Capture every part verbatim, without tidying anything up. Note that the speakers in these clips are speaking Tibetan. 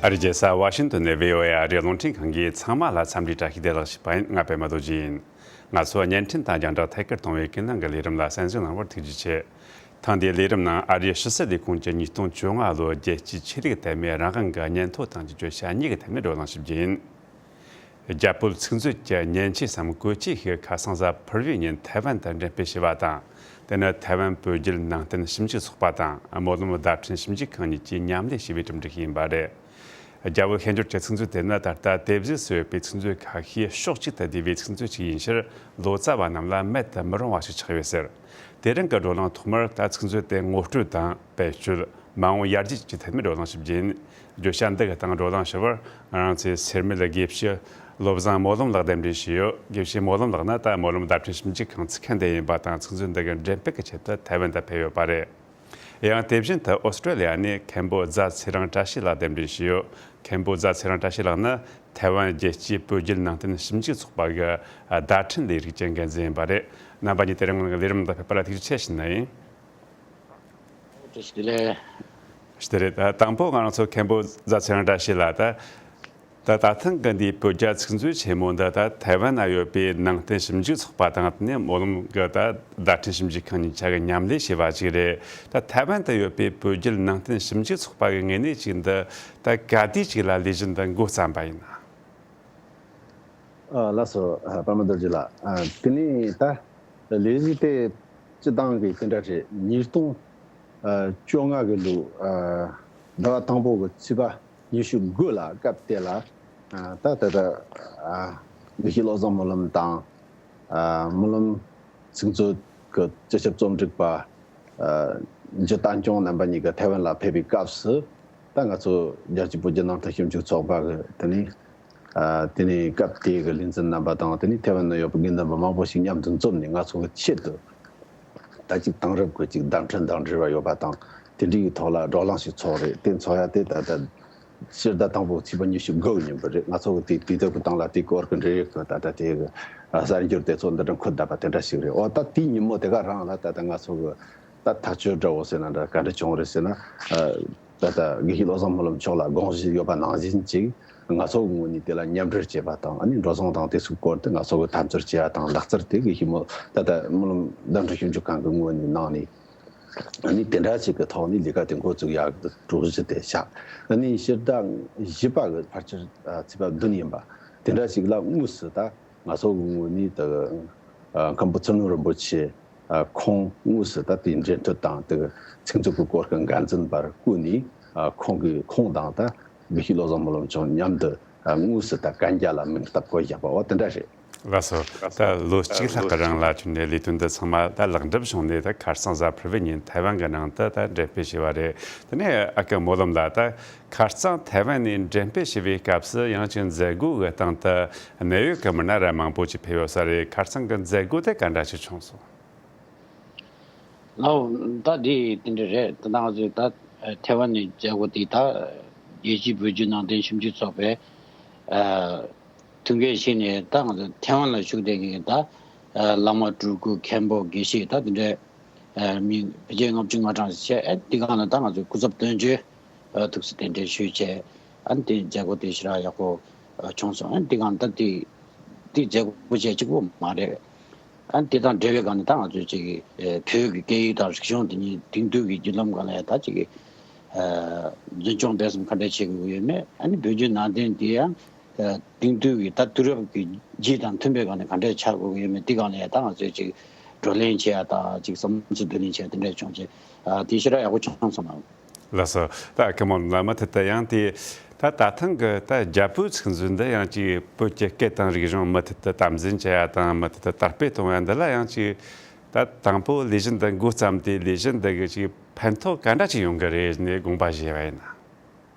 ཨ་རིའི་རྒྱལ་ས་ཝ་ཤིང་ཏོན་ནས་བྷི་ཨོ་ཨེ་ཨ་རིའི་རླུང་འཕྲིན་ཁང་གིས་ཚང་མ་ལ་འཚམས་འདྲིའི་བཀྲ་ཤིས་བདེ་ལེགས་ཞུས་པ་ཡིན། ང་པད་མ་རྡོ་རྗེ་ཡིན། ང་ཚོ་བརྙན་འཕྲིན་དང་རྒྱང་བསྒྲགས་ཐད་ཀར་གཏོང་བའི་ཀུན་གླེང་གི་ལས་རིམ་ལ་གསན་གཟིགས་གནང་བར་ཐུགས་རྗེ་ཆེ། ཐེངས་འདིའི་ལས་རིམ་ནང་ཨ་རིའི་ཕྱི་སྲིད་ལས་ཁུངས་ཀྱིས་ཉིས་སྟོང་བཅོ་ལྔ་ལོའི་རྒྱལ་སྤྱིའི་ཆོས་ལུགས་དད་མོས་རང་དབང་གི་སྙན་ཐོ་དང་བཅས་བརྗོད་བྱ་གཉིས་ཀྱི་ཐད་ནས་བགྲོ་གླེང་ཞུ་རྒྱུ་ཡིན། རྒྱ་བོད་ཚིག་མཛོད་ཀྱི་མཉེན་ཆས་སམ་བཀོལ་ཆས་ཤིག་ཁ་སང་གཟའ་ཕུར་བུའི་ཉིན་ཐའེ་ཝན་དུ་འགྲེམས་སྤེལ་བྱས་པ་དང་། དེ་ནི་ཐའེ་ཝན་བོད་བརྒྱུད་ནང་བསྟན་ཞིབ་འཇུག་ཚོགས་པ་དང་སྨོན་ལམ་བརྡ་འཕྲིན་ཞིབ་འཇུག་ཁང་གཉིས་ཀྱིས་མཉམ་ལས་བྱས་པའི་གྲུབ་འབྲས་ཤིག་ཡིན་པ་རེད། རྒྱ་བོད་ཤན་སྦྱོར་གྱི་ཚིག་མཛོད་དེ་ནི་ད་ལྟ་དེབ་གཟུགས་སུ་ཡོད་པའི་ཚིག་མཛོད་ཁ་ཤས་ཕྱོགས་གཅིག་ཏུ་བསྡུས་པའི་ཚིག་མཛོད་ཅིག་ཡིན་ཕྱིར། ལོ་ཙཱ་བ་རྣམས་ལ་མེད་དུ་མི་རུང་བ་ཞིག་ཆགས་ཡོད་ཟེར། དེ་རིང་གི་བགྲོ་གླེང་ཐོག་མར་ད་ཚིག་མཛོད་དེ་ངོ་སྤྲོད་དང་བེད་སྤྱོད། མ་འོངས་ཡར་རྒྱས་ཀྱི་ཐད་ནས་བགྲོ་གླེང་ཞུ་རྒྱུ་ཡིན། བརྗོད་བྱ་འདི་གི་སྟེང་བགྲོ་གླེང་ཞུ་བར་ང་རང་ཚོའི་སེར་མོའི་དགེ་བཤེས་བློ་བཟང་སྨོན་ལམ་ལགས་གདན་འདྲེན་ཞུས་ཡོད། དགེ་བཤེས་སྨོན་ལམ་ལགས་ནི་ད་སྨོན་ལམ་བརྡ་འཕྲིན་ཞིབ་འཇུག་ཁང་ཚུགས་མཁན་དེ་ཡིན་པ་དང་། ཚིག་མཛོད་འདི་གི་འགྲེམས་སྤེལ་གྱི་ཆེད་དུ་ཐའེ་ཝན་དུ་ཕེབས་ཡོད་པ་རེད། ཡང་དེ་བཞིན་དུ་ཨོ་སི་ཀྲོ་ལི་ཡ་ནས་མཁན་པོ་རྫ་ཚེ་རིང་བཀྲ་ཤིས་ལགས་གདན་འདྲེན་ཞུས་ཡོད། མཁན་པོ་རྫ་ཚེ་རིང་བཀྲ་ཤིས་ལགས་ནི་ཐའེ་ཝན་རྒྱལ་སྤྱིའི་བོད་བརྒྱུད་ནང་བསྟན་ཞིབ་འཇུག་ཚོགས་པ་གི་བརྡ་འཕྲིན་ལས་རིགས་ཀྱི་འགན་འཛིན་ཡིན་པ་རེད། རྣམ་པ་གཉིས་དེ་རིང་ལས་རིམ་དུ་ཕེབས་པ་ལ་ཐུགས་རྗེ་ཆེ་ཞུ་ནི་ཡིན། བཀྲ་ཤིས་བདེ་ལེགས། ཞུ་དེ་རེད། ད་དང་པོ་ང་རང་ཚོ་མཁན་པོ་རྫ་ཚེ་རིང་བཀྲ་ཤིས་ལགས། ད་ད་ད་ཐེངས་ཀྱི་འདིའི་བོད་རྒྱ་ཚིག་མཛོད་ཆེན་མོ་འདི་ད་ཐའེ་ཝན་ན་ཡོད་པའི་ནང་བསྟན་ཞིབ་འཇུག་ཚོགས་པ་དང་དེ་ནས་སྨོན་ལམ་གྱི་ད་བརྡ་འཕྲིན་ཞིབ་འཇུག་ཁང་གཉིས་ཆ་གི་མཉམ་ལས་བྱས་པ་ཅིག་རེད། ད་ཐའེ་ཝན་དུ་ཡོད་པའི་བོད་བརྒྱུད་ནང་བསྟན་ཞིབ་འཇུག་ཚོགས་པ་གི་ངོས་ནས་ཅིག་འདི་ད་ག་དུས་ཅིག་ལ་ལས་གཞི་འདི་འགོ་བརྩམས་པ་ཡིན་ན། ཨ། ལགས་སོ། ཨ། པད་མ་རྡོ་རྗེ་ལགས། ཨ། དེ་ནས་ད་ལས་གཞི་དེ་སྤྱི་བཏང་གི་དེ་འདྲ་རེད། ཉིས་སྟོང་ཨ་བཅོ་ལྔ་གི་ལོ་ཨ་ཟླ་བ་དང་པོ་གི་ཚེས་པ་ཉི་ཤུ་དགུ་ལ་སྐབས་དེ་ལ་ཨ་ད་ད་ད་ཨ་དགེ་བཤེས་བློ་བཟང་སྨོན་ལམ་དང་། ཨ་སྨོན་ལམ་ཚིག་མཛོད་ཀྱི་སྤྱི་ཁྱབ་རྩོམ་སྒྲིག་པ་ཨ་འཇུ་རྟ་སྐྱོང་རྣམ་པ་གཉིས་ཀྱིས་ཐའེ་ཝན་ལ་ཕེབས་པའི་སྐབས་སུ། ད་ང་ཚོ་རྒྱལ་སྤྱིའི་བོད་བརྒྱུད་ནང་བསྟན་ཞིབ་འཇུག་ཚོགས་པ་གི་དེ་ནས་ཨ་དེ་ནས་སྐབས་དེའི་གི་ལས་འཛིན་རྣམ་པ་དང་། དེ་ནས་ཐའེ་ཝན་ན་ཡོད་པའི་དགེ་འདུན་པ་མང་པོ་ཞིག་མཉམ་དུ་འཛོམས་ནས། ང་ཚོ་གི་ཆེད་དུ་ད་ཅིག་དེང་རབས་ཀྱི་ཅིག་བརྡ་འཕྲིན་དང་འབྲེལ་བ་ཡོད་པ་དང་། དེ་འདྲའི་གི་ཐོག་ལ་བགྲོ་གླེང་ཞིག་ཚོགས་རེད། དེ་ཚོགས་ཡ་དེ་ད་ལྟ་ཕྱི་ཟླ་དང་པོ་ཚེས་པ་ཉི་ཤུ་དགུ་གི་ཉིན་པ་རེད། ང་ཚོ་གི་དེ་དུས་དེབ་ཀྱི་སྟེང་ལ་དེ་སྐོར་གྱི་འབྲེལ་ཡོད་ཀྱི་ད་ལྟ་དེ་གི་ཨ་གསར་འགྱུར་དེ་ཚོ་འདི་འདྲ་འཁོད་བསྡད་པ་དེ་འདྲ་ཞིག་རེད། འོ་ད་དེའི་ཉིན་མོ་དེ་ག་རང་ལ་ད་ལྟ་ང་ཚོ་གི་ད་ཐག་གཅོད་འདྲ་བོ་ཟེར་ན་འདྲ། ག་འདྲ་བྱུང་རེད་ཟེར་ན། ཨ་ད་ལྟ་དགེ་བཤེས་བློ་བཟང་སྨོན་ལམ་མཆོག་ལ་དགོངས་བཞེས་ཡོད་པ་ནང་བཞིན་ཅིག་ང་ཚོ་གི་ངོས་ནས་དེ་ལ་མཉམ་འབྲེལ་བྱས་པ་དང་། ཨ་ནི་འགྲོ་སོང་དང་དེ་ཚོའི་སྐོར་དེ་ང་ཚོ་གི་ཐབས་འཚོལ་བྱས་པ་དང་། ལག་རྩལ་དེ་དགེ་བཤེས་མོ་ད་ལྟ་སྨོན་ལམ་བརྡ་འཕྲིན་ཞིབ་འཇུག་ཁང་གི་ངོས་ནས་གནང་ནས། ཨ་ནི་དེ་འདྲ་ཞིག་གི་ཐོག་ནས་ལས་ཀ་དེ་འགོ་བཙུགས་ཡག་གི་གྲོས་གཞི་དེ་བཞག་ཨ་ནི་ཕྱི་ཟླ་བཞི་པ་གི་ཕལ་ཆེར་ཨ་ཚེས་པ་བདུན་ཡིན་པ་དེ་འདྲ་ཞིག་ལ་དངོས་སུ་ད་ང་ཚོ་གི་ངོས་ནས་ད་ཨ་མཁན་པོ་ཚུལ་ཁྲིམས་རིན་པོ་ཆེ་ཨ་ཁོང་དངོས་སུ་ད་དེའི་འབྲེལ་མཐུད་དང་དེ་གི་ཚིག་མཛོད་ཀྱི་སྐོར་གྱི་འགན་འཛིན་པར་བསྐོས་ནས། ཨ་ཁོང་གིས་ཁོང་དང་ད་དགེ་བཤེས་བློ་བཟང་སྨོན་ལམ་མཆོག་མཉམ་དུ་ཨ་དངོས་སུ་ད་གན་རྒྱ་ལ་མིང་རྟགས་བཀོད་བཞག་པ་འོ་དེ་འདྲ་རེད། ལགས་སོ། ད་ལོ་གཅིག་ལྷག་གི་རིང་ལ་བྱུང་ནས་ལས་དོན་འདི་ཚང་མ་ད་ལེགས་འགྲུབ་བྱུང་ནས། ད་ཁ་སང་གཟའ་ཕུར་བུའི་ཉིན་ཐའེ་ཝན་གྱི་ནང་དུ་ད་འགྲེམས་སྤེལ་བྱས་པ་རེད། དེ་ནས་ཨ་ཁུ་སྨོན་ལམ་ལགས། ད་ཁ་སང་ཐའེ་ཝན་ནས་འགྲེམས་སྤེལ་བྱས་པའི་སྐབས་སུ་ཡང་ཅིག་མཛད་སྒོ་གི་སྟེང་དུ་གནད་ཡོད་ཀྱི་མི་སྣ་ར་མང་པོ་ཅིག་ཕེབས་ཡོད་ས་རེད། ཁ་སང་གི་མཛད་སྒོ་དེ་ག་འདྲ་ཞིག་བྱུང་སོང་། ལགས་འོ། ད་འདི་དེ་འདྲ་རེད། ད་ང་ཚོས་ད་ཐའེ་ཝན་ནས་མཛད་སྒོ་དེ་ད་རྒྱལ་སྤྱིའི་བོད་བརྒྱུད་ནང་བསྟན་ཞིབ་འཇུག་ཚོགས་པའི་ཨ་ཐུགས་འགན་བཞེས་ནས། ད་ང་ཚོ་ཐའེ་ཝན་ལ་བཞུགས་བསྡད་མཁན་གྱི་ད་ཨ་བླ་མ་སྤྲུལ་སྐུ་མཁན་པོ་དགེ་བཤེས་ད་དེ་འདྲའི་ཨ་མི་ཕལ་ཆེར་ལྔ་བཅུ་ང་གྲངས་ཤིག་བྱས། ཨ་དེ་སྒང་ལ་ད་ང་ཚོས་སྐུ་ཚབ་དོན་གཅོད་ཨ་ཐུགས་སུ་གདན་འདྲེན་ཞུས་བྱས། ཨ་ནི་དེ་མཛད་སྒོ་དེ་ཞེ་དྲག་ཡག་པོ་ཨ་བྱུང་སོང་། ཨ་ནི་དེ་སྒང་ད་དེ་དེ་མཛད་སྒོ་བྱས་གཅིག་པོ་མ་རེད། ཨ་ནི་དེ་དང་འབྲེལ་བའི་སྒང་ནས་ད་ང་ཚོས་ཅིག་ཨ་བོད་ཀྱི་སྐད་ཡིག་དང་རིག་གཞུང་དེ་ཉིད་དེང་དུས་ཀྱི་བརྒྱུད་ལམ་སྒང་ལ་ཡང་ད་ཅིག་ཨ་འཛིན་སྐྱོང་སྤེལ་གསུམ་ག་འདྲ་བྱེད་དགོས་ཀྱི་ཡོད་མེད། ཨ་ནི་བོད་བརྒྱུད་ནང་བསྟན་དེ་ཡང་ཨ་དེང་དུས་ཀྱི་ད་དུས་རབས་ཀྱི་རྗེས་དང་མཐུན་པའི་སྒང་ནས་ག་འདྲ་ཆགས་དགོས་ཀྱི་ཡོད་མེད། དེ་སྒང་ལ་ཡང་ད་ང་ཚོས་ཅིག་བགྲོ་གླེང་བྱེད་ཡ་དང་། ཅིག་བསམ་ཚུལ་བསྡུ་ལེན་བྱེད་ཡ་དེ་འདྲ་བྱུང་རྗེས་ཨ་དེ་ཞེ་དྲག་ཡག་པོ་བྱུང་སོང་ལགས། ལགས་སོ། ད་ཨ་ཁུ་སྨོན་ལམ་མུ་མཐུད་དུ་ཡང་དེ་ད་ད་ཐེངས་ཀྱི་ད་རྒྱ་བོད་ཚིག་མཛོད་འདི་ཡང་ཅིག་བོད་ཀྱི་སྐད་དང་རིག་གཞུང་མུ་མཐུད་དུ་དམ་འཛིན་བྱེད་ཡ་དང་། མུ་མཐུད་དུ་དར་སྤེལ་གཏོང་ཡ་འདི་ལ་ཡང་ཅིག་ད་དང་པོ་ལས་གཞི་འདི་འགོ་བརྩམས་ཏེ་ལས་གཞི་འདི་གི་ཅིག་ཕན་ཐོགས་ག་འདྲ་ཅིག་ཡོང་གི་རེད་ནས་དགོངས་པ་བཞེས་པ་ཡིན་ན།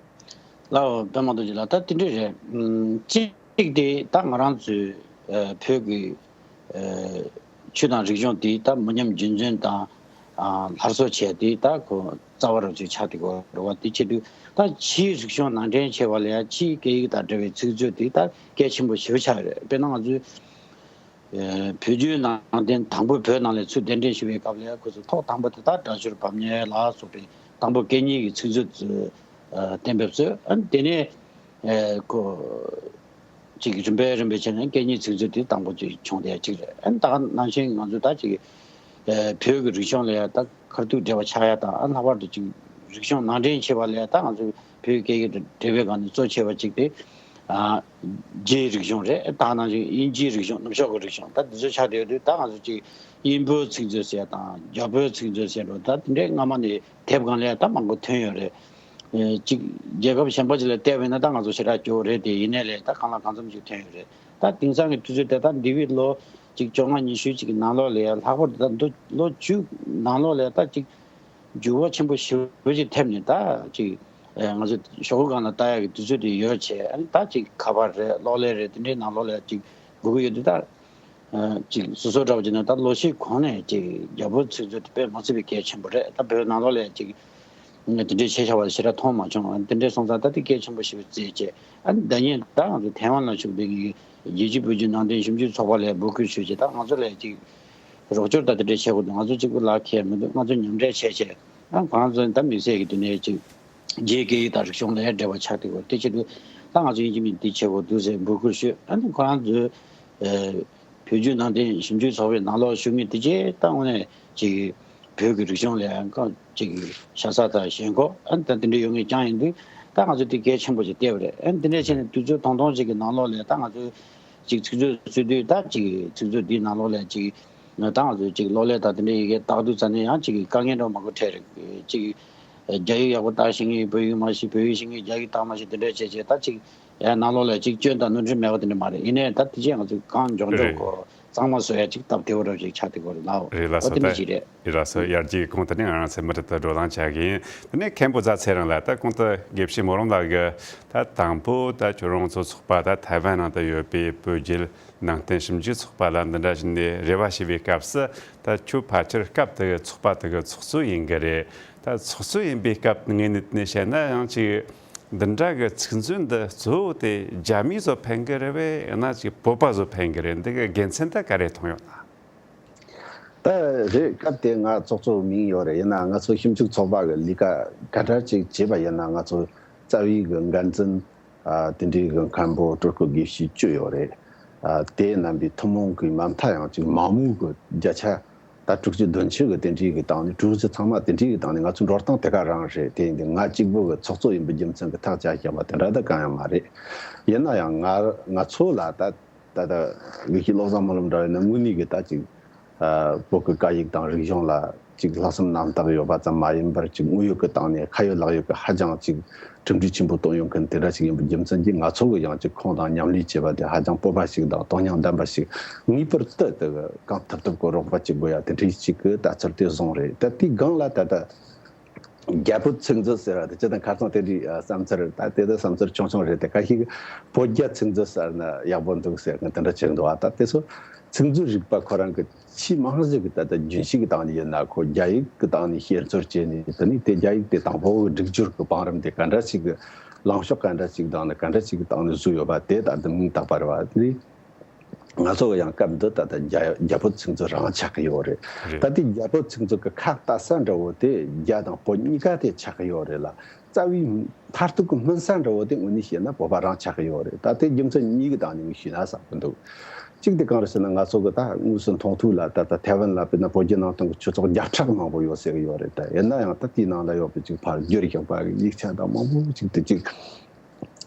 ལགས་འོ། པད་མ་རྡོ་རྗེ་ལགས། ད་དེ་འདྲ་རེད། ཨམ་གཅིག་དེ་ད་ང་རང་ཚོའི་ཨ་བོད་ཀྱི་ཨ་ཆོས་དང་རིག་གཞུང་དེ་ད་མི་ཉམས་རྒྱུན་འཛིན་དང་ཨ་སླར་གསོ་བྱས་ཏེ་ད་ཁོ་རྩ་བ་རང་ཚོའི་ཆ་དེ་གོ་རེད་བ། དེ་ཆེད་དུ་ད་ཕྱིའི་རིག་གཞུང་ནང་འདྲེན་བྱེད་པ་ལ་ཡང་ཕྱིའི་སྐད་ཡིག་དང་འབྲེལ་བའི་ཚིག་མཛོད་དེ་ད་གལ་ཆེན་པོ་ཞེ་པོ་ཆགས་ཡོད་རེད། དཔེར་ན་ང་ཚོའི་ཨ་བོད་བརྒྱུད་ནང་བསྟན་དང་པོ་བོད་ནང་ལ་ཚུར་གདན་འདྲེན་ཞུ་བའི་སྐབས་ལ་ཁོ་ཚོ་ཐོག་དང་པོ་དེ་དག་སྒྲ་སྒྱུར་བབས་ཉལ་ལ་སོགས་པའི་དང་པོ་སྐད་གཉིས་ཀྱི་ཚིག་མཛོད་ཚོ་ གཏན་འབེབས་བཟོས། ཨ་ནི་དེ་ནས་ཨ་ཁོ་ཅིག་རིམ་པས་རིམ་པས་བྱས་ནས་སྐད་གཉིས་ཚིག་མཛོད་དེ་དང་པོ་ཅིག་བྱུང་བསྡད་ཅིག་རེད། ཨ་ནི་ད་ག་ནང་བཞིན་ང་ཚོ་ད་ཅིག་ཨ་བོད་ཀྱི་རིག་གཞུང་ལ་ཡང་ད་ཁ་ཐུག་འབྲེལ་བ་ཆགས་ཡ་དང་། ཨ་ལྷག་པར་དུ་ཅིག་རིག་གཞུང་ནང་འདྲེན་བྱེད་པ་ལ་ཡང་ད་ང་ཚོ་བོད་སྐད་ཡིག་དང་འབྲེལ་བའི་སྒང་ནས་གཙོ་ཆེ་བ་ཅིག་དེ་ཨ་རྒྱའི་རིག་གཞུང་རེད། ད་ནང་བཞིན་དབྱིན་ཇིའི་རིག་གཞུང་། ནུབ་ཕྱོགས་ཀྱི་རིག་གཞུང་ད་འདི་ཚོ་ཆགས་བསྡད་ཡོད་དུས། ད་ང་ཚོ་ཅིག་དབྱིན་བོད་ཚིག་མཛོད་ཟེར་དང་རྒྱ་བོད་ཚིག་མཛོད་ཟེར་འགྲོ། ད་དེ་འདྲའི་སྔ་མ་ནས་དེབ་སྒང་ལ་ཡང་ད་མང་པོ་ཐོན་ཡོད་རེད། ཨེ་གཅིག་རྒྱལ་ཁབ་གཞན་པ་ཅིག་ལ་བལྟས་པ་ཡིན་ན་ད་ང་ཚོ་ཞེ་དྲག་སྐྱོ་བོ་རེད་དེ། ཡིན་ནའི་ལས་ད་གང་ལ་གང་འཚམ་ཅིག་ཐོན་ཡོད་རེད། ད་དེང་སང་གི་དུས་ཚོད་དེ་ད་འདས་པའི་ལོ་གཅིག་བཅོ་ལྔ་ཉི་ཤུ་ཅིག་གི་ནང་ལོགས་ལ་ཡང་། ལྷག་པར་དུ་ད་འདི་ལོ་བཅུ་ནང་ལོགས་ལ་ཡང་ད་ཅིག་འགྱུར་བ་ཆེན་པོ་ཞེ་པོ་ཅིག་ཐེབས་ནས། ད་ཅིག་ཨེ་ང་ཚོ་ཞོགས་ཀ་སྒང་ལ་ལྟ་ཡག་གི་དུས་ཚོད་དེ་ཡོལ་བྱས། ཨ་ནི་ད་ཅིག་ཁ་པར་རེད། གློག་ཀླད་རེད། དེ་འདྲའི་ནང་ལོགས་ལ་ཅིག་སྒུག་གི་ཡོད་དུས། ད་ཨ་ཅིག་སོ་སོ་འདྲ་བོ་བྱས་ན་ད་ལོ་ཤས་གོང་ནས་ཅིག་རྒྱ་བོད་ཚིག་མཛོད་དེ་དཔེ་མ་སྲིད་པའི་གལ་ཆེན་པོ་རེད། ད་བོད་ནང་ལོགས་ལ་ཅིག་དེ་འདྲའི་ཆེ་ཆེ་བ་ཞེ་དྲག་མཐོང་མ་བྱུང་། ཨ་དེ་འདྲའི་སོང་ཙང་ད་དེ་གལ་ཆེན་པོ་ཞེ་པོ་བརྩིས་བྱས། ཨ་ནི་ཟླ་ཉིན་ད་ང་ཚོ་ཐའེ་ཝན་ལ་བཞུགས་པའི་རྒྱལ་སྤྱིའི་བོད་བརྒྱུད་ནང་བསྟན་ཞིབ་འཇུག་ཚོགས་པ་ལ་འབོད་སྐུལ་ཞུས་བྱས། ད་ང་ཚོ་ལ་ཅིག་རོགས་སྐྱོར་ད་དེ་འདྲའི་བྱེད་དགོས་འདུག་ང་ཚོ་གཅིག་པུ་ལག་ཁྱེར་མི་འདུག་ང་ཚོ་མཉམ་འབྲེལ་བྱས་བྱས། ཨ་ཁོ་རང་ཚོ་ད་དམིགས་བསལ་གྱི་དུས་ནས་ཅིག་རྒྱའི་སྐད་ཡིག་དང་རིག་གཞུང་ལ་ཡང་འབྲེལ་བ་ཆགས་བསྡད་ཡོད། དེ་བྱེད་དུས་ད་ང་ཚོ་དབྱིན་ཇི་མིན་འདི་བྱེད་དགོས་འདུག་ཟེར་འབོད་སྐུལ་ཞུས། ཨ་ནི་ཁོ་རང་ཚོའི་ཨེ་བོད་བརྒྱུད་ནང་བསྟན་ཞིབ་འཇུག་ཚོགས་པའི་ནང་ལོགས་ཞུགས་མཁན་དེ་གྱད་ད་དངོས་གནས་ཅིག་བོད་ཀྱི་རིག་གཞུང་ལ་ཡང་ཅིག་ཤ་ཚ་དང་ཞེན་ཁོག་ཨ་ནི་ད་དེ་འདྲ་ཡོད་མཁན་རྐྱང་ཡིན་དུས། ད་ང་ཚོ་དེ་གལ་ཆེན་པོ་ཞིག་བལྟས་པ་རེད། ཨ་ནི་དེ་འདྲ་བྱས་ནས་དུས་ཚོད་ཐུང་ཐུང་ཞིག་གི་ནང་ལོགས་ལ་ད་ང་ཚོ་ཅིག་ཚིག་མཛོད་བཟོས་དུས། ད་ཅིག་ཚིག་མཛོད་འདིའི་ནང་ལོགས་ལ་ཅིག་ད་ང་ཚོས་ཅིག་གློག་ཀླད་དང་དེ་འདྲའི་ཡི་གེ་བཏགས་དུས་ཙམ་ནས་ཡང་ཅིག་དཀའ་ངལ་འདྲ་མང་པོ་འཕྲད་རེད། ཅིག་རྒྱ་ཡིག་ཡག་པོ་བཏགས་ཤེས་མཁན་བོད་ཡིག་མ་ཤེས། བོད་ཡིག་ཤེས་མཁན་རྒྱ་ཡིག་བཏགས་མ་ཤེས། དེ་འདྲ་བྱས་བྱས་ད་ཅིག་ཡང་ནང་ལོགས་ལ་ཅིག་སྐྱོན་དང་ནོར་འཁྲུལ་མེད་པ་དེ་འདྲ་མ་རེད། ཡིན་ནའི་ད་དེ་ཅིག་ང་ཚོས་གང་མགྱོགས་མགྱོགས་རེད། གོ་གཙང་མ་བཟོ་ཡ་ཅིག་སྟབས་བདེ་བོ་འདྲ་ཞིག་ཆགས་བསྡད་ཡོད་རེད་ལགས། རེད་ལགས་འོ་སོ། དེ་འདྲ་ད་ཅིག་རེད། ཡིན་ལགས་སོ། ཡར་རྒྱས་ཀྱི་གོང་དེ་ནས་ང་རང་ཚོས་མུ་མཐུད་དུ་བགྲོ་གླེང་བྱ་གི་ཡིན། དེ་ནས་མཁན་པོ་རྫ་ཚེ་རིང་ལགས། ད་གོང་དུ་དགེ་བཤེས་སྨོན་ལམ་ལགས་ཀྱིས་ད་དང་པོ་ད་ཁྱོད་རང་ཚོ་ཚོགས་པ་ད་ཐའེ་ཝན་ནང་དུ་ཡོད་པའི་བོད་བརྒྱུད་ནང་བསྟན་ཞིབ་འཇུག་ཚོགས་པ་ལ་འདི་འདྲ་ཞིག་ནས་རེ་བ་ཞུ་བའི་སྐབས་སུ། ད་ཁྱོད་ཕལ་ཆེར་སྐབས་དེ་གི་ཚོགས་པ་དེ་གི་ཚོགས་གཙོ་ཡིན་གི་རེད། ད་ཚོགས་གཙོ་ཡིན་པའི་སྐབས་ངོས་ནས་བཤད་ན་ཡང་ཅིག་འདི་འདྲ་གི་ཚིག་མཛོད་འདི་གཙོ་བོ་དེ་རྒྱ་མི་ཚོ་ཕན་གི་རེད་པས། ཡང་ན་ཅིག་བོད་པ་ཚོ་ཕན་གི་རེད། འདི་གི་དགེ་མཚན་ད་ག་རེ་མཐོང་ཡོད་ན། ད་རེད། སྐབས་དེ་ང་ཚོགས་གཙོ་མིན་ཡོད་རེད། ཡིན་ན་ང་ཚོ་ཞིབ་འཇུག་ཚོགས་པ་གི་ལས་ཀ་ག་འདྲ་ཅིག་བྱས་པ་ཡིན་ན། ང་ཚོ་རྩ་བའི་གི་འགན་འཛིན་ཨ་དེ་འདྲའི་གི་མཁན་པོ་སྤྲུལ་སྐུ་དགེ་བཤེས་བཅུ་ཡོད་རེད། ཨ་དེ་རྣམ་པའི་ཐུན་མོང་གི་མ་མཐའ་ཡང་ཅིག་མང་མོས་གི་བརྒྱ་ཆ་ད་དྲུག་ཅུ་བདུན་ཅུ་གི་དེ་འདྲའི་གི་སྟེང་ནས། དྲུག་ཅུ་ཚང་མ་དེ་འདྲའི་གི་སྟེང་ནས་ང་ཚོ་འགྲོ་སྟངས་དེ་ག་རང་རེད། དེ་ཡིན་དུས་ང་གཅིག་པུ་གི་ཚོགས་གཙོ་ཡིན་པའི་རྒྱུ་མཚན་གི་ཐག་བཅད་བཞག་པ་དེ་འདྲ་ད་གང་ཡང་མ་རེད། ཡིན་ན་ཡང་ང་ང་ཚོ་ལ་ད་ད་ལྟ་དགེ་བཤེས་བློ་བཟང་སྨོན་ལམ་འདྲ་བ་ཡིན་ན་དངོས་གནས་གི་ད་ཅིག་ཨ་བོད་ཀྱི་སྐད་ཡིག་དང་རིག་གཞུང་ལ་ཅིག་ལྷག་བསམ་རྣམ་དག་ཡོད་པ་ཙམ་མ་ཡིན་པར། ཅིག་དངོས་ཡོད་ཀྱི་སྟེང་ནས་ཁ་ཡོད་ལག་ཡོད་ཀྱི་ཧ་ཅང་ཅིག་གྲུབ་འབྲས་ཆེན་པོ་གཏོང་ཡོང་མཁན་དེ་འདྲ་ཞིག་ཡིན་པའི་རྒྱུ་མཚན་གྱིས། ང་ཚོ་གིས་ཡང་ཅིག་ཁོང་དང་མཉམ་ལས་བྱེད་པ་དེ་ཧ་ཅང་སྤོབས་པ་ཞིག་དང་དོན་སྙིང་ལྡན་པ་ཞིག། ངེས་པར་དུ་དེ་གི་གང་ཐུབ་ཐུབ་ཀྱི་རོགས་པ་བྱེད་དགོས་ཡ་དེ་འདྲའི་ཞིག་གི་ལྟ་ཚུལ་དེ་བཟུང་རེད། ད་དེའི་སྒང་ལ་ད་ལྟ་རྒྱ་བོད་ཚིག་མཛོད་ཟེར་བ་དེ་སྤྱིར་བཏང་ཁ་སང་དེ་འདྲའི་ཨ་བསམ་ཚུལ། ད་དེ་དག་བསམ་ཚུལ་ཆུང་ཆུང་རེད་དེ། ཁ་ཤས་ཀྱིས་བོད་རྒྱ་ཚིག་མཛོད་ཟེར་ན་ཡག་པོ་འདུག་ཟེར་མཁན་དེ་འདྲ་བྱེད་འདུག་ཨ། ད་དེ་ཚོ་ཚིག་མཛོད་རིག་པ་ཁོ་རང་གི་ཆེས་མང་ཤོས་ཀྱི་ད་ལྟ་རྒྱུན་ཤེས་ཀྱི་སྟེང་ནས་ཡིན་ན། ཁོ་རྒྱ་ཡིག་གི་སྟེང་ནས་བཤད་ཚུལ་བྱས་ནས། དེ་ནས་དེ་རྒྱ་ཡིག་དེ་དང་པོ་སྒྲིག་སྦྱོར་གྱི་བང་རིམ་དེ་ག་འདྲ་ཞིག་གི་ལངས་ཕྱོགས་ག་འདྲ་ཞིག་དང་ནི་ག་འདྲ་ཞིག་གི་སྟེང་ནས་བཟོས་ཡོད་པ་དེ་ད་དུང་མིང་བཏགས་པ་རེད་བ། དེ་ནས་ང་ཚོ་གི་ཡང་སྐབས་འདི་ད་ལྟ་རྒྱ་རྒྱ་བོད་ཚིག་མཛོད་རང་ཆགས་ཀྱི་ཡོད་རེད། རེད། ད་ལྟའི་རྒྱ་བོད་ཚིག་མཛོད་ཀྱི་ཁ་ལྟ་ས་འདྲ་བོ་དེ་རྒྱ་དང་བོད་གཉིས་ཀ་དེ་ཆགས་ཀྱི་ཡོད་རེད་ལ། རྩ་བའི་མཐར་ཐུག་གི་སྨིན་ས་འདྲ་བོ་དེ་དངོས་གནས་བཤད་ན་བོད་པ་རང་ཆགས་ཀྱི་ཡོད་རེད། ད་དེ་རྒྱུ་མཚན་གཉིས་ཀྱི་སྟེང་ནས་ཞུས་ན་བསམ་གྱི་འདུག་གཅིག་དེ་གང་རེད་ཟེར་ན། ང་ཚོ་གི་ད་དངོས་སུ་མཐོང་ཐོས་ལ་ད་ལྟ་ཐའེ་ཝན་ལ་དཔེར་ན་བོད་བརྒྱུད་ནང་བསྟན་གྱི་ཆོས་ཚོགས་བརྒྱ་ཕྲག་མང་པོ་ཡོད་ཟེར་གྱི་ཡོད་རེད། ད་ཡིན་ན་ཡང་ད་དེའི་ནང་ལ་ཡོད་པའི་ཅིག་ཕར་བསྒྱུར་བཞག་པ་གི་ཡིག་ཆ་དང་མང་པོ་ཅིག་དེ་ཅིག་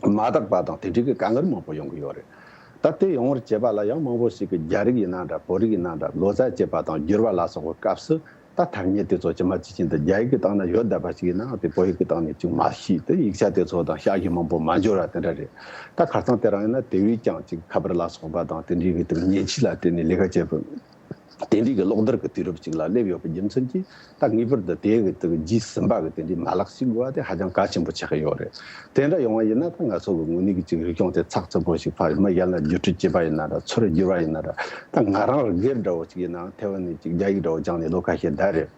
མ་དག་པ་དང་དེ་འདྲའི་གི་དཀའ་ངལ་མང་པོ་ཡོང་གི་ཡོད་རེད། ད་དེ་ཡོང་བར་བྱེད་པ་ལ་ཡང་མང་པོ་ཞིག་གིས་རྒྱ་རིགས་ཡིན་ན་འདྲ། བོད་རིགས་ཡིན་ན་འདྲ། ལོ་ཙཱ་བྱེད་པ་དང་བསྒྱུར་བ་ལ་སོགས་པའི་སྐབས་སུ། ད་ཐ་སྙད་དེ་ཚོ་ཇི་མ་ཇི་བཞིན་དུ་རྒྱ་ཡིག་གི་སྟེང་ན་ཡོད་བསྡད་པ་ཞིག་ཡིན་ན་དེ་བོད་ཡིག་གི་སྟེང་ནས་ཅིག་མ་ཤེས་ཏེ། ཡིག་ཆ་དེ་ཚོ་དང་ཞབས་ཞུ་མང་པོ་མ་འབྱོར་བ་དེ་འདྲ་རེད། ད་ཁ་སང་དེ་རིང་ཡིན་ན་དེ་བས་ཀྱང་ཅིག་ཁ་པར་ལ་སོགས་པ་དང་དེ་འདྲའི་གི་དེ་མཉེན་ཆས་ལ་བརྟེན་ནས་ལས་ཀ་བྱེད་པ། དེ་འདྲའི་གི་གློག་རྡུལ་གྱི་དུས་རབས་ཅིག་ལ་སླེབས་ཡོད་པའི་རྒྱུ་མཚན་གྱིས། ད་ངེས་པར་དུ་དེ་གི་དེ་གི་རྗེས་ཟིན་པ་གི་དེ་འདྲའི་མ་ལག་ཞིག་དགོས་པ་དེ་ཧ་ཅང་གལ་ཆེན་པོ་ཆགས་ཀྱི་ཡོད་རེད། དེ་འདྲ་ཡོང་བ་ཡིན་ན་ད་ང་ཚོ་གི་དངོས་གནས་ཀྱི་ཅིག་རིག་གཞུང་དེ་ཚགས་ཚུད་པོ་ཞིག་ཕར་མི་གཞན་ལ་བརྒྱུད་སྤྲོད་བྱེད་པ་ཡིན་ན་འདྲ། ཚུར་བསྒྱུར་བ་ཡིན་ན་འདྲ། ད་ང་རང་སྒེར་འདྲ་བོ་ཅིག་ཡིན་ན་ཐའེ་ཝན་ནས་ཅིག་རྒྱ་ཡིག་འདྲ་བོ་སྦྱངས་ནས་ལོ་ཁ་ཤས་བསྡད་རེད།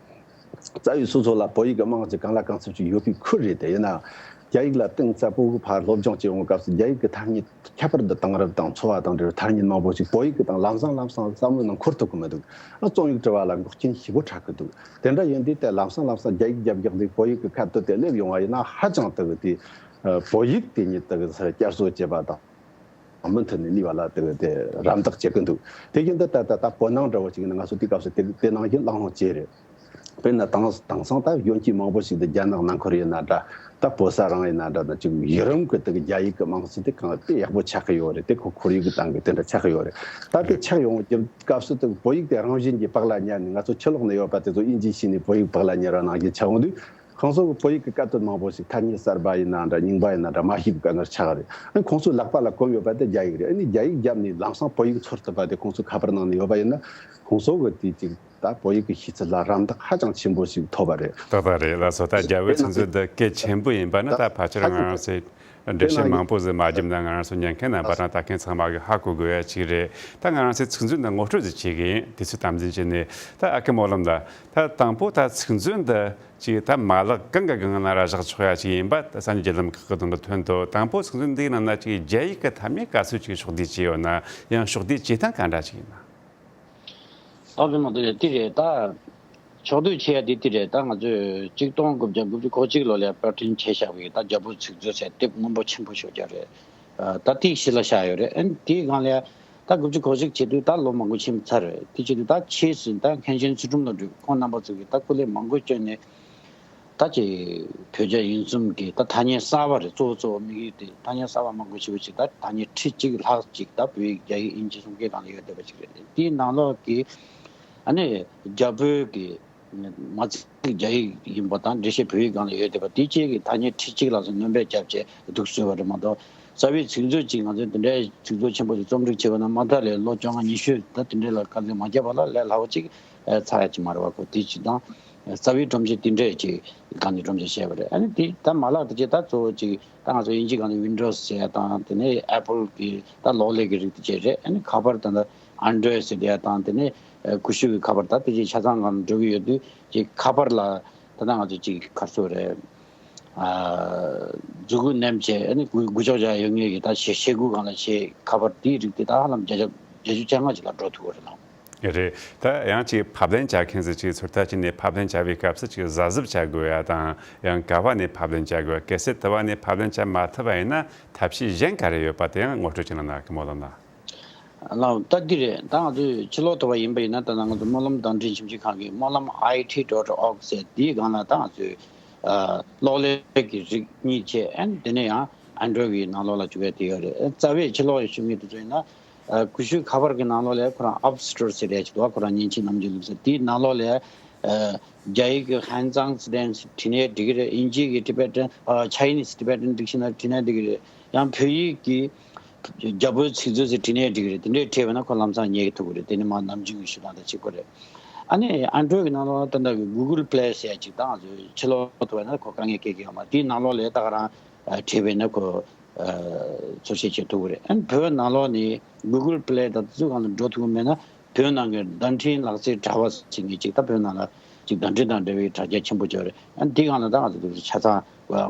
རྩ་བའི་སོ་སོ་ལ་བོད་ཡིག་གི་རྨང་གཞི་གང་ལ་གང་འཚམ་ཞིག་ཡོད་པའི་ཁུལ་རེད་དེ། ཡིན་ན་ རྒྱ་ཡིག་ལ་གཏིང་ཟབ་པོ་གི་ཕར་སློབ་སྦྱོང་བྱེད་ཡོང་བའི་སྐབས་སུ། རྒྱ་ཡིག་གི་ཐ་སྙད། ཁྱད་པར་དུ་དེང་རབས་དང་འཚོ་བ་དང་འབྲེལ་བའི་ཐ་སྙད་མང་པོ་ཞིག་བོད་ཡིག་གི་སྟེང་ལམ་སང་ལམ་སང་བསམ་བློའི་ནང་འཁོར་ཐུབ་ཀྱི་མི་འདུག་ཨ། རྩོམ་ཡིག་འབྲི་བ་ལ་འགོག་རྐྱེན་ཞེ་པོ་འཕྲད་ཀྱི་འདུག་དེ་འདྲ་ཡིན་དུས་དེ་ལམ་སང་ལམ་སང་རྒྱ་ཡིག་རྒྱབ་རྒྱག་དུས་བོད་ཡིག་གི་ཁ་གཏད་དེ་སླེབས་ཡོང་བ་ཡིན་ན། ཧ་ཅང་དེ་གི་དེ་བོད་ཡིག་དེ་ཉིད་དེ་གི་སར་བསྐྱར་གསོ་བྱེད་པ་དང་མུ་མཐུད་ནས་གནས་པ་ལ་དེ་གི་དེ་རམ་འདེགས་བྱེད་ཀྱི་འདུག་དེ་བཞིན་དུ་ད་ད་ད་བོད་ནང་འདྲ་བོ་ཞིག་ཡིན་ན། ང་ཚོ་དེ་སྐབས་སུ་དེ་དེ་ནང་བཞིན་བླངས་ཡོང་བྱས་རེད། དཔེར་ན་དེང་དེང་སང་ད་གཞོན་སྐྱེས་མང་པོ་ཞིག་འདི་རྒྱ་ནག་ནང་ཁུལ་ཡིན་ན་འདྲ། ད་བོད་ས་རང་ཡིན་ན་འདྲ། ད་ཅིག་ཡུན་རིང་གི་དེ་གི་རྒྱ་ཡིག་གི་རྨང་གཞི་དེ་གང་དེ་ཡག་པོ་ཆགས་ཀྱི་ཡོད་རེད། དེ་ཁོ་ཁོར་ཡུག་གི་སྟེང་གི་དེ་འདྲ་ཆགས་ཀྱི་ཡོད་རེད། ད་དེ་ཆགས་ཡོང་གི་སྐབས་སུ་དེ་བོད་ཡིག་དེ་རང་བཞིན་གྱིས་བག་ལ་ཉལ་ནས། ང་ཚོ་ཕྱི་ལོགས་ནས་ཡོད་པ་དེ་ཚོ་དབྱིན་ཇི་ཤེས་ནས་བོད་ཡིག་བག་ལ་ཉལ་བ་ནང་བཞིན་ཆགས་ཡོང་དུས། ཁོང་ཚོ་གི་བོད་ཡིག་གི་སྐད་དོད་མང་པོ་ཞིག་ཐ་སྙད་གསར་པ་ཡིན་ན་འདྲ། རྙིང་པ་ཡིན་ན་འདྲ། མ་ཤེས་པའི་དཀའ་ངལ་ཆགས་རེད། ཨ་ནི་ཁོང་ཚོའི་ལག་པ་ལ་གོམས་ཡོད་པ་དེ་རྒྱ་ཡིག་རེད། ཨ་ནི་རྒྱ་ཡིག་བརྒྱབ་ནས་ལམ་སང་བོད་ཡིག་ཚོར་ཐུབ་པ་དེ་ཁོང་ཚོ་ཁ་པར་ནང་ནས་ཡོད་པ་ཡིན་ན། ཁོང་ཚོ་གི་དེ་ཅིག་ད་བོད་ཡིག་གི་ཤེས་ཚད་ལ་རམ་འདེགས་ཧ་ཅང་ཆེན་པོ་ཞིག་ཐོབ་པ་རེད། ཏག་ཏག་རེད་ལགས་སོ། ད་རྒྱལ་བོའི་དཔེར་ན་ཚིག་མཛོད་འདི་གལ་ཆེན་པོ་ཡིན་པ་ནི། ད་ཕལ་ཆེར་ང་རང་ཚོས་འགྲེལ་བཤད་མང་པོ་ཟིག་མ་བརྒྱབ་ན། ང་རང་ཚོ་ཉན་མཁན་རྣམ་པ་དང་ལྟ་མཁན་ཚང་མ་གིས་ཧ་གོ་དགོས་ཡ་ཅིག་རེད། ད་ང་རང་ཚོས་ཚིག་མཛོད་འདི་ངོ་སྤྲོད་ཟིག་བྱེད་གི་ཡིན། དུས་ཚོད་དམ་འཛིན་བྱས་ནས། ད་ཨ་ཁུ་སྨོན་ལམ་ལགས། ད་དང་པོ་ད་ཚིག་མཛོད་འདི་ཅིག་ད་མ་ལག་གང་གི་སྒང་ལ་ར་བཞག་ཆོག་ཡ་ཅིག་ཡིན་པ་ད་གསར་འགྱུར་བརྒྱུད་ལམ་ཁག་གི་ནང་དུ་ཐོན་འདུག་དང་པོ་ཚིག་མཛོད་འདིའི་ནང་ན་ཅིག་རྒྱ་ཡིག་གི་ཐ་སྙད་ག་ཚོད་ཅིག་ཕྱོགས་བསྡུས་བྱས་ཡོད་ན། ཡང་ཕྱོགས་བསྡུས་བྱེད་སྟངས་ག་འདྲ་ཅིག་ཡིན་ན། ཨ་ཕི་མ་དེ་རེད། དེ་རེད། ད་ཕྱོགས་བསྡུས་བྱས་ཡ་དེ་དེ་རེད། ད་ང་ཚོས་གཅིག་སྟོང་དགུ་བརྒྱ་དགུ་བཅུ་གོ་གཅིག་ལོ་ལ་པར་སྐྲུན་བྱས་བཞག་པའི་ད་རྒྱལ་པོའི་ཚིག་མཛོད་ཟེར་དེབ་སྔོན་པོ་ཆེན་པོ་ཞེ་པོ་ཅིག་རེད། ཨ། ད་དེ་གཞི་ལ་བཞག་ཡོད་རེད། ཨ་ནི་དེའི་སྒང་ལ་ད་དགུ་བཅུ་གོ་གཅིག་བྱེད་དུས་ད་ལོ་མང་པོ་ཕྱིན་ཚར་རེད། དེ་བྱེད་དུས་ད་ཕྱིས་སུ་ད་མཁན་ཆེན་ཚུལ་ཁྲིམས་བློ་གྲོས་ཁོང་རྣམ་པ་ཚོ་གིས་ད་སྐུ་ལས་མང་པོ་བསྐྱོན་ནས། ད་ཅིག་བོད་རྒྱ་དབྱིན་གསུམ་གྱི་ད་ཐ་སྙད་གསར་པ་རེད། གཙོ་བོ་གཙོ་བོ་དམིགས་ཡུལ་དེ་ཐ་སྙད་གསར་པ་མང་པོ་ཞེ་པོ་ཅིག་ད་ཐ་སྙད་ཁྲི་གཅིག་ལྷག་ཅིག་ད་བོད་ཡིག་རྒྱ་ཡིག་དབྱིན་ཇི་གསུམ་ཀའི་སྒང་ལ་ཡོད་བསྡད་པ་ཅིག་རེད། དེའི་ནང་ལོགས་ཀྱི་ཨ་ནི་རྒྱ་བོད་ཀྱི་མ་ཚིག་རྒྱ་ཡིག་ཡིན་པ་དང་འགྲེལ་བཤད་བོད་ཡིག་སྒང་ལ་ཡོད་བསྡད་པ་དེ་བཅས་ཀྱི་ཐ་སྙད་ཁྲི་གཅིག་ལྷག་ཙམ་སྣོན་པ་བརྒྱབ་བྱས་འདུག་བཟོས་པ་རེད་མ་གཏོགས། རྩ་བའི་ཚིག་མཛོད་ཅིག་ང་ཚོས་དེ་འདྲའི་ཚིག་མཛོད་ཆེན་པོ་ཞིག་རྩོམ་སྒྲིག་བྱས་པ་ན། མ་མཐའ་ལ་ལོ་བཅོ་ལྔ་ཉི་ཤུ་ད་དེ་འདྲའི་ལ་དཀའ་ལས་མ་བརྒྱབ་པ་ལ་ལས་སླ་པོ་ཅིག་ཨེ་ཚར་ཡ་ཅིག་མ་རེད་བ་ཁོ། དེ་གཅིག་དང་། རྩ་བའི་སྒྲོམ་གཞི་དེ་འདྲས་ཅིག་སྒང་ནས་སྒྲོམ་གཞི་བྱས་པ་རེད། ཨ་ནི་དེ་ད་མ་ལག་དེ་ཅིག་ད་གཙོ་བོ་ཅིག་ད་ང་ཚོ་དབྱིན་ཇི་སྒང་ནས་ཝིན་ཌོ་སི་ཟེར་ཡ་དང་། དེ་ནས་ཨེ་པལ་གྱི་ད་གློག་ཀླད་ཀྱི་རིགས་དེ་ཅིག་རེད། ཨ་ནི་ཁ་པར་ད་ལྟ་ཨན་ཌོ་རོ་ཌི་ཟེར་ཡ་དང་། དེ་ནས་ཀུ་ཤུ་གི་ཁ་པར་ད་དེ་ཅིག་ཆ་ཚང་སྒང་འགྲོ་གི་ཡོད་དུས། ཅིག་ཁ་པར་ལ་ད་ལྟ་ང་ཚོ་ཅིག་ག་རེ་ཟེར་རེད། ཨ། མཛུབ་གུ་མནན་བྱས་ཨ་ནི་འགུལ་འགུལ་ཆོག་བྱ་ཡོད་ངེས་ཀྱི་ད་ཞེ་ཞེ་དགུ་སྒང་ལ་ཆེ་ཁ་པར་དེའི་རིགས་དེ་ད་ཧ་ལམ་བརྒྱ་ཆ་བརྒྱད་ཅུ་གྱ་ལྔ་ཅིག་ལ་འགྲོ་ཐུབ་པ་རེད་ལགས། རེད། ད་ཡང་ཅིག་ཕབ་ལེན་བྱ་མཁན་ཟིག་ཅིག་ཚོད་ལྟ་བྱས་ནས་ཕབ་ལེན་བྱ་བའི་སྐབས་སུ་ཅིག་གཟབ་གཟབ་བྱ་དགོས་ཡ་དང་། ཡང་ག་བ་ནས་ཕབ་ལེན་བྱ་དགོས་ཡ། གལ་སྲིད་དེ་བ་ནས་ཕབ་ལེན་བྱ་མ་ཐུབ་པ་ཡིན་ན་ཐབས་ཤེས་གཞན་ག་རེ་ཡོད་པ་དེ་ཡང་ངོ་སྤྲོད་ཅིག་གནང་ན་སྐུ་ངོ་ལགས་ན། ལགས། ད་འདི་རེད། ད་ང་ཚོས་ཕྱི་ལོགས་ཐོག་པ་ཡིན་པ་ཡིན་ན། ད་ང་ཚོ་སྨོན་ལམ་བརྡ་འཕྲིན་ཞིབ་འཇུག་ཁང་གི་སྨོན་ལམ་ཨའི་ཊི་ཌོཊ་ཨོར་གྷི་ཟེར་དེའི་སྒང་ལ་ད་ང་ཚོས་ཨ་གློག་ཀླད་ཀྱི་རིགས་གཉིས་བྱས། ཨ་ནི་དེ་ནས་ཡང་ཨན་ཌོ་རོ་ཌི་གི་ནང་ལོགས་ལ་བཅུག་ཡ་དེ་ཡོད་རེད། རྩ་བའི་ཕྱི་ལོགས་ཡི་ཤུགས་དངོས་དེ་ཚོ་ཡིན་ན། ཨ་ཀུ་ཤུ་ཁ་པར་གྱི་ནང་ལོགས་ལ་ཁོ་རང་ཨེབ་སི་ཊོར་ཟེར་ཡ་ཅིག་འདུག་ཁོ་རང་མཉེན་ཆས་ནམ་རྒྱུན་ལུགས་ཟེར་དེའི་ནང་ལོགས་ལ་ཨ་རྒྱ་ཡིག་གི་ཧན་ཙང་ཚིག་དོན་བྲིས་ན་འགྲིག་གི་རེད། དབྱིན་ཇི་གི་ཊི་བེ་ཊན་ཨ་ཆ་ཡི་ནིས་ཊི་བེ་ཊན་བྲིས་ཤེས་ན་བྲིས་ན་འགྲིག་གི་རེད། ཡང་བོད་ཡིག་གི་རྒྱལ་པོའི་ཚིག་མཛོད་ཟེར་བྲིས་ན་འགྲིག་གི་རེད། དེ་འདྲས་བྲིས་པ་ན་ཁོ་ལམ་སང་རྙེད་ཐུབ་ཀྱི་རེད། དེ་ནི་མ་ནམ་རྒྱུན་གྱི་ཞུ་སྟངས་དང་གཅིག་པ་རེད། ཨ་ནི་ཨན་ཌོ་རོ་ཌི་གི་ནང་ལོགས་ལ་ད་ལྟ་གི་གུ་གུལ་པི་ལེ་ཟེར་ཡ་ཅིག་ད་ང་ཚོས་ཕྱི་ལོགས་ཐོག་པ་ན་ཁོ་དཀའ་ངལ་སྐྱེལ་གྱི་ཡོད་མ་རེད། དེའི་ནང་ལོགས་ལ་ད་ག་རང་བྲིས་པས་ན་ཁོ་ཚོར་ཤེས་བྱེད་ཐུབ་ཀྱི་རེད། ཨ་ནི་བོད་ནང་ལོགས་ནས་གུ་གུལ་པི་ལེ་དང་དེ་ཚོ་སྒང་ལ་འགྲོ་ཐུབ་ཀྱི་མེད་ན། བོད་ནང་གི་བརྡ་འཕྲིན་ལག་རྩལ་དྲ་བ་ཟེར་མཁན་ཅིག་ད་བོད་ནང་ལ་ཅིག་བརྡ་འཕྲིན་དང་འབྲེལ་བའི་དྲ་རྒྱ་ཆེན་པོ་ཅིག་ཡོད་རེད། ཨ་ནི་དེ་སྒང་ལ་ད་ང་ཚོ་འདུག་སེ་ཆ་ཚང་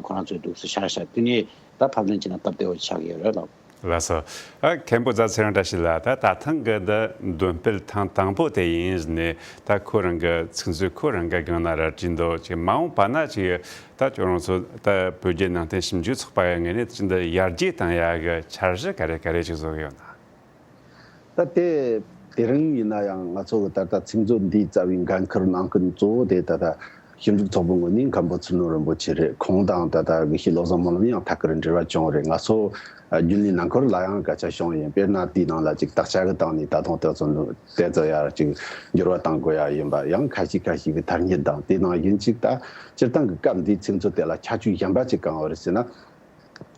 ཁོ་རང་ཚོའི་འདུག་སེ་ཤར་ཤར་དེ་ནས་ད་ཕབ་ལེན་བྱས་ན་སྟབས་བདེ་བོ་ཆགས་ཀྱི་ཡོད་རེད་ལགས། ལགས་སོ། ཨ་མཁན་པོ་རྫ་ཚེ་རིང་བཀྲ་ཤིས་ལགས། ད་ད་ཐེངས་ཀྱི་འདི་འདོན་སྤེལ་ཐེངས་དང་པོ་དེ་ཡིན་ནས། ད་ཁོ་རང་གི་ཚིག་མཛོད་ཁོ་རང་གི་སྒང་ན་ར་བྲིས་འདུག་ཅིག་མ་འོངས་པ་ན་ཅིག་ད་ཁྱོད་རང་ཚོ་ད་བོད་བརྒྱུད་ནང་བསྟན་ཞིབ་འཇུག་ཚོགས་པ་ཡི་ངོས་ནས་ཅིག་འདི་ཡར་རྒྱས་བཏང་ཡ་གི་འཆར་གཞི་ག་རེ་ག་རེ་ཅིག་བཟོ་གི་ཡོད་ན། ད་དེ་དེ་རིང་ཡིན་ན་ཡང་ང་ཚོ་གི་ད་ལྟ་ཚིག་མཛོད་འདིའི་རྩ་བའི་འགན་འཁུར་གནང་མཁན་གཙོ་བོ་དེ་ད་ལྟ་ཞིབ་འཇུག་ཚོགས་པའི་ངོས་ནས་མཁན་པོ་ཚུལ་ཁྲིམས་རིན་པོ་ཆེ་རེད། ཁོང་དང་ད་ལྟ་དགེ་བཤེས་བློ་བཟང་སྨོན་ལམ་ཡང་ཐད་ཀར་འབྲེལ་བ་བྱུང་རེད། ང་ཚོ་རྒྱུན་ལས་ནང་ཁུལ་ལ་ཡང་སྐད་ཆ་བྱུང་ཡིན། དཔེར་ན་དེའི་ནང་ལ་ཅིག་དག་ཆ་གི་སྟེང་ནས་ད་དུང་དེ་ཚོ་དེ་ཚོ་ཡར་ཅིག་འགྱུར་བ་གཏང་དགོས་ཡ་ཡིན་པ། ཡང་ཁ་ཤས་ཁ་ཤས་ཀྱི་ཐ་སྙད་དང་། དེ་ནང་བཞིན་ཅིག་ད་སྤྱིར་བཏང་གི་སྐབས་འདིའི་ཚིག་མཛོད་དེ་ལ་ཁྱད་ཆོས་གཞན་པ་ཅིག་གང་ཡོད་རེད་ཟེར་ན།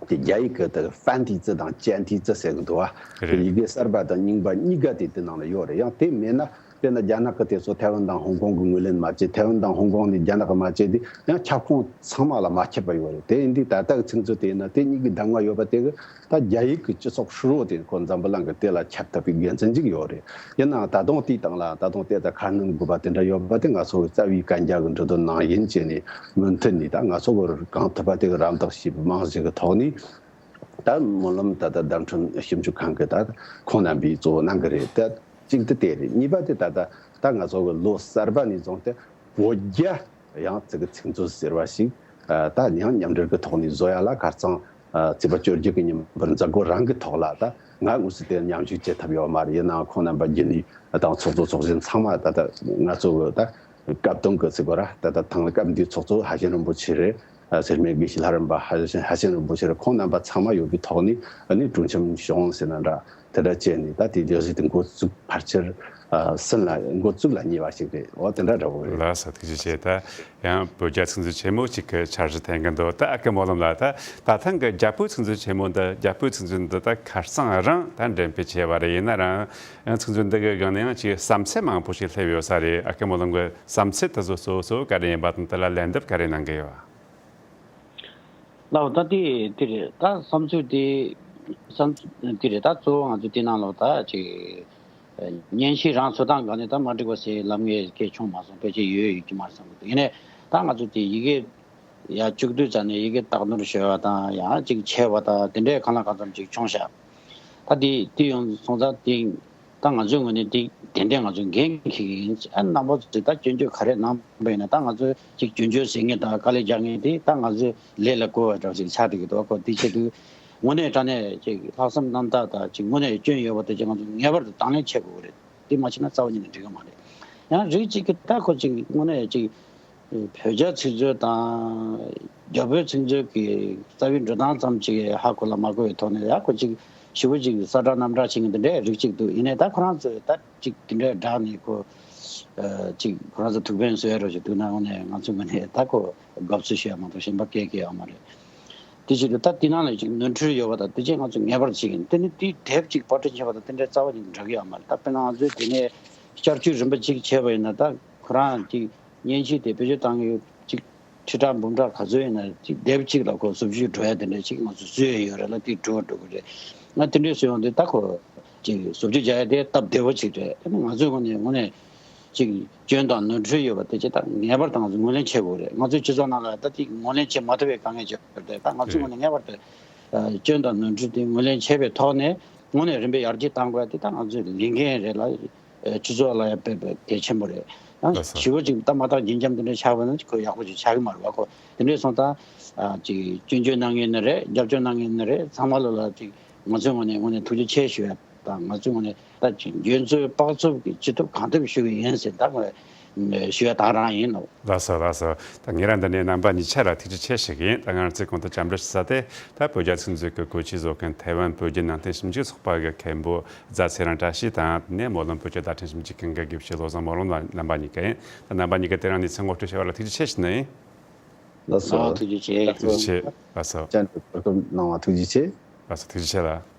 དེ་རྒྱ་ཡིག་གི་དེ་ཧྥན་ཏི་ཙི་དང་ཅན་ཏི་ཙི་ཟེར་གི་འདུག་བ། རེད། ཡི་གེ་གསར་པ་དང་རྙིང་པ་གཉིས་ཀ་དེ་དེ་ནང་ལ་ཡོད་རེད། ཡང་དེ་མེད་ན་ དཔེར་ན་རྒྱ་ནག་གི་དེ་ཚོ་ཐའེ་ཝན་དང་ཧོང་ཀོང་གི་ངོས་ལེན་མ་བྱེད། ཐའེ་ཝན་དང་ཧོང་ཀོང་ནས་རྒྱ་ནག་གི་མ་བྱེད་དེ་ཡང་ཁྱབ་ཁོངས་ཚང་མ་ལ་མ་ཁྱབ་པ་ཡོད་རེད། དེ་ཡིན་དུས་ད་ལྟ་གི་ཚིག་མཛོད་དེ་ཡིན་ན་དེ་གཉིས་ཀྱི་གདམ་ག་ཡོད་པ་དེ་གི་ད་རྒྱ་ཡིག་གི་སྤྱི་ཚོགས་ཧྲིལ་བོ་དེ་ཁོ་འཛམ་བུ་གླིང་གི་དེ་ལ་ཁྱབ་ཐུབ་པའི་དགེ་མཚན་ཅིག་ཡོད་རེད། ཡིན་ནའང་ད་དུང་དེའི་སྟེང་ལ་ད་དུང་དེ་ལྟར་ཁ་སྣོན་དགོས་པ་དེ་འདྲ་ཡོད་པ་དེ་ང་ཚོ་གི་རྩ་བའི་གན་རྒྱ་གི་འབྲུ་དོན་ནང་ཡིན་བྱས་ནས་མུ་མཐུད་ནས་ད་ང་ཚོ་གི་གང་ཐུབ་པ་དེ་གི་རམ་འདེགས་བྱས་པའི་རྨང་གཞི་གི་ཐོག་ནས། ད་སྨོན་ལམ་ད་ལྟ་བརྡ་འཕྲིན་ཞིབ་འཇུག་ཁང་གི་ད་ཁོང་རྣམ་པས་གཙོ་བོ་གནང་གི་རེད། ད་གཅིག་དེ་དེ་རེད། གཉིས་པ་དེ་ད་ལྟ་ད་ང་ཚོ་གི་ལོ་གསར་པ་ནས་བཟུང་སྟེ་བོད་རྒྱ་ཡང་ཙི་གི་ཚིག་མཛོད་ཟེར་བ་ཞིག་ད་ཡང་མཉམ་འབྲེལ་གྱི་ཐོག་ནས་བཟོ་ཡ་ལ་ཁ་རྩང་ཚེས་པ་བཅོ་བརྒྱད་ཀྱི་ཉིན་པར་མཛད་སྒོ་རང་གི་ཐོག་ལ་ད་ང་དངོས་སུ་དེ་མཉམ་ཞུགས་བྱེད་ཐུབ་ཡོད་མ་རེད། ཡིན་ནའང་ཁོང་རྣམ་པ་རྒྱུན་ལས་དང་ཚོགས་གཙོ་ཚོགས་གཞོན་ཚང་མ་ད་ལྟ་ང་ཚོ་གི་ད། སྐབས་དང་གི་ཚིག་གོ་ར་ད་ལྟ་ཐང་ལ་སྐབས་འདིའི་ཚོགས་གཙོ་ཧ་ཤིན་རིན་པོ་ཆེ་རེད། ཨ་སེར་སྨད་དགེ་བཤེས་ལྷ་རམས་པ་ཧ་ཤིན་ཧ་ཤིན་རིན་པོ་ཆེ་རེད། ཁོང་རྣམ་པ་ཚང་མ་ཡོད་པའི་ཐོག་ནས་ཨ་ནི་སྒྲུང་ཁྱིམ་གཞུང་ཟེར་ན་འདྲ་དེ་འདྲ་བྱས་ནས་ད་དེའི་ལས་གཞི་དེ་འགོ་བཙུགས་ཕལ་ཆེར་ཨ་ཟིན་ལ་འགོ་བཙུགས་ལ་ཉེ་བ་ཞིག་རེད། འོ་དེ་འདྲ་འདྲ་བོ་རེད། ལགས་སོ། ཐུགས་རྗེ་ཆེ། ད་ཡང་བོད་རྒྱ་ཚིག་མཛོད་ཆེན་མོ་གཅིག་གི་འཆར་གཞི་འཐེན་གི་འདུག་ད་ཨ་ཁུ་སྨོན་ལམ་ལགས། ད་ད་ཐེངས་ཀྱི་རྒྱ་བོད་ཚིག་མཛོད་ཆེན་མོ་འདི་རྒྱ་བོད་ཚིག་མཛོད་འདི་ད་ཁ་རྩང་རང་ད་འགྲེམས་སྤེལ་བྱས་པ་རེད། ཡིན་ན་རང་ཡང་ཚིག་མཛོད་འདི་གི་སྒང་ནས་ཡང་ཅིག་བསམ་ཚུལ་མང་པོ་ཞིག་སླེབས་ཡོད་ས་རེད། ཨ་ཁུ་སྨོན་ལམ་གྱི་བསམ་ཚུལ་དེ་ཚོ་གཙོ་བོ་གཙོ་བོ་ག་རེ་ཡིན་པ་དང་དེ་ལ་ལན་འདེབས་ག་རེ་གནང་གི་ཡོད། ལགས་ད་དེ་དེ་རེད། ད་བསམ་ཚུལ་དེ་བསམ་ཚུལ་དེ་རེད། ད་གཙོ་བོ་ང་ཚོ་དེ་ནང་ལོགས་ད་ཅིག་སྙན་ཞུ་རང་བཟོ་སྟངས་སྒང་ནས་ད་མ་འགྲིག་པ་ཟེར་ལབ་མཁན་སྐད་བྱུང་མ་སོང་། ཕལ་ཆེར་ཡོད་ཡོད་ཀྱི་མ་རེད་བསམ་གི་འདུག་ཡིན་ནའི་ད་ང་ཚོ་དེ་ཡི་གེ་ཡ་བཅུ་བདུན་ཙམ་ནས་ཡི་གེ་རྟག་ནོར་ཤོར་བ་དང་ཡང་ཅིག་ཆད་པ་དང་དེ་འདྲའི་གང་ལ་གང་འཚམ་ཅིག་བྱུང་ཤག་ད་དེ་དེ་ཡོང་སོང་ཙང་དེ་ད་ང་ཚོའི་ངོས་ནས་དེ་ཏན་ཏན་ང་ཚོས་འགན་འཁྱེར་གྱི་ཡིན། ཨ་རྣམ་པ་ཚོས་ད་སྐྱོན་བརྗོད་ག་རེ་གནང་པ་ཡིན་ན་ད་ང་ཚོས་ཅིག་སྐྱོན་བརྗོད་ཟེར་མཁན་དང་དཀའ་ལས་རྒྱག་མཁན་དེ་ད་ང་ཚོའི་ལས་ལ་གོ་བ་འདྲ་ཞིག་ཆགས་བསྡད་ཀྱི་འདུག་ཁོ་དེ་ཆེད་དུ་དངོས་གནས་དྲང་གནས་ཅིག་ལྷག་བསམ་རྣམ་དག་དང་ཅིག་དངོས་གནས་སྐྱོན་ཡོད་པ་དེ་ཅིག་ང་ཚོས་ངེས་པར་དུ་དང་ལེན་བྱེད་དགོས་ཀྱི་རེད། དེ་མ་བྱས་ན་རྩ་བ་ཉིད་ནས་འགྲིག་གི་མ་རེད། ཡང་རིགས་གཅིག་གིས་ད་ཁོ་ཅིག་དངོས་གནས་ཅིག་བོད་རྒྱ་ཚིག་མཛོད་དང་རྒྱ་བོད་ཚིག་མཛོད་ཀྱི་རྩ་བའི་འགྲོ་སྟངས་ཙམ་ཅིག་ཧ་གོ་ལ་མ་གོ་བའི་ཐོག་ནས་ཡ་ཁོ་ཅིག་ཞེ་པོ་ཅིག་གསལ་བསྒྲགས་རྣམ་གྲངས་བྱེད་མཁན་དེ་འདྲའི་རིགས་གཅིག་འདུག་ཡིན་ནའི་ད་ཁོ་རང་ཚོས་ད་ཅིག་དེ་འདྲའི་བསྒྲགས་ནས་ཁོ་ཅིག་ཁོ་རང་ཚོ་ཐུགས་ཕན་གསོས་རོགས་ཞིག་འདུག་ན་དངོས་གནས་ང་ཚོ་ངོས་ནས་ད་ཁོ་དགའ་བསུ་ཞུ་ཡ་མ་གཏོགས་གཞན་པ་སྐད་སྐྱེ་ཡོད་མ་རེད། དེ་བཞིན་དུ་ད་དེ་ནང་ལ་ཅིག་ནོར་འཁྲུལ་ཡོད་པ་དང་དེ་རྗེས་ང་ཚོ་ངེས་པར་བྱེད་ཀྱི་ཡིན། དེ་ནི་དེའི་དེབ་ཅིག་པར་སྐྲུན་བྱས་པ་དང་དེ་འདྲའི་རྩ་བ་ཉིད་འགྲིག་གི་ཡོད་མ་རེད། ད་དཔེར་ན་ང་ཚོས་དེ་ནས་བསྐྱར་བཅོས་རིམ་པ་གཅིག་བྱས་པ་ཡིན་ན་ད་ཁོ་རང་གི་སྙན་ཞུ་དེ་བེད་སྤྱོད་བཏང་གི་ཡོད་ཅིག་ཁྲི་ཕྲག་འབུམ་ཕྲག་ག་ཚོད་ཡིན་ན་ཅིག་དེབ་གཅིག་ལ་ཁོ་བཟོ་བཅོས་འགྲོ་ཡ་དེ་འདྲ་ཅིག་ང་ཚོ་བཟོས་ཡ་ཡོད་རེད་ལ་དེ་འགྲོ་འགྲོ་གི་རེད། ང་དེ་འདྲའི་བཟོས་ཡོང་དུས་ད་ཁོ་ཅིག་བཟོ་བཅོས་རྒྱག་ཡ་དེ་སྟབས་བདེ་བོ་ཅིག་རེད། དེ་ནི་ང་ཚོའི་ངོས་ནས་དངོས་གནས། ཅིག་སྐྱོན་དང་ནོར་འཁྲུལ་ཡོད་པ་དེ་ཅི་ད་ངེས་པར་དུ་ང་ཚོས་ངོས་ལེན་བྱེད་དགོས་རེད། ང་ཚོའི་སྤྱི་ཚོགས་ནང་ལ་ད་དེ་ངོས་ལེན་བྱེད་མ་ཐུབ་པའི་དཀའ་ངལ་ཅིག་ཡོད་རེད། ད་ང་ཚོའི་ངོས་ནས་ངེས་པར་དུ་ཨ་སྐྱོན་དང་ནོར་འཁྲུལ་དེ་ངོས་ལེན་བྱས་པའི་ཐོག་ནས་དངོས་གནས་རིམ་པས་ཡར་རྒྱས་གཏང་དགོས་ཡ་དེ་ད་ང་ཚོའི་ལས་འགན་རེད་ལ། ཨ་སྤྱི་ཚོགས་ལ་ཡང་དཔེ་དཔེ་གལ་ཆེན་པོ་རེད། ཡང་ལགས་སོ། ཞེ་པོ་ཅིག་ད་མ་དག་རྒྱུན་འཁྱམ་དེ་འདྲ་ཆགས་པ་ན་ཁོ་ཡག་པོ་ཅིག་ཆགས་ཀྱི་མ་རེད་བ། ཁོ་དེ་འདྲས་སོང་ཙང་ཨ་ཅིག་སྐྱོན་བརྗོད་གནང་མཁན་ནི་རེད། རྒྱབ་སྐྱོར་གནང་མཁན་ནི་རེད། ཚང་མ་ལོ་ལ་ཅིག་ང་ཚོའི་ངོས་ནས་དངོས་གནས་ཐུགས་རྗེ་ཆེ་ཞུ་ཡ་དང་། ང་ཚོའི་ངོས་ནས་ད་ཅིག་འགྱོད་ཚོད་དཔག་ཚོད་ཀྱི་ཅི་ཐུབ་གང་ཐུབ་ཞུ་གི་ཡིན་ཟེར་ད་ངོས་ཞུ་ཡ་དང་རང་ཡིན་ནོ། ལགས་སོ། ལགས་སོ། ད་ངེད་རང་འདི་ནས་རྣམ་པ་གཉིས་ཆ་ལ་ཐུགས་རྗེ་ཆེ་ཞུ་གི་ཡིན། ད་ང་རང་ཚོས་གོང་དུ་བཅར་འདྲི་ཞུ་ས་དེ་ད་བོད་རྒྱ་ཚིག་མཛོད་ཀྱི་གོ་སྒྲིག་བཟོ་མཁན་ཐའེ་ཝན་བོད་བརྒྱུད་ནང་བསྟན་ཞིབ་འཇུག་ཚོགས་པ་གི་མཁན་པོ་རྫ་ཚེ་རིང་བཀྲ་ཤིས་དང་། དེ་ནས་སྨོན་ལམ་བོད་ཀྱི་བརྡ་འཕྲིན་ཞིབ་འཇུག་ཁང་གི་དགེ་བཤེས་བློ་བཟང་སྨོན་ལམ་རྣམ་པ་གཉིས་ཀ་ཡིན། ད་རྣམ་པ་གཉིས་ཀ་དེ་རིང་གནས་ཚུལ་ངོ་སྤྲོད་བྱས་པ་ལ་ཐུགས་རྗེ་ཆེ་ཞུ་ནི་ཡིན། ལགས་སོ། ཨ་ཐུགས་རྗེ་ཆེ། ཐུགས་རྗེ་ཆེ། ལགས་སོ། བཅར་འདྲི་བཀའ་སློབ་གནང་བ་ཐུགས་རྗེ་ཆེ། ལགས་སོ། ཐུགས་རྗེ་ཆེ་ལགས།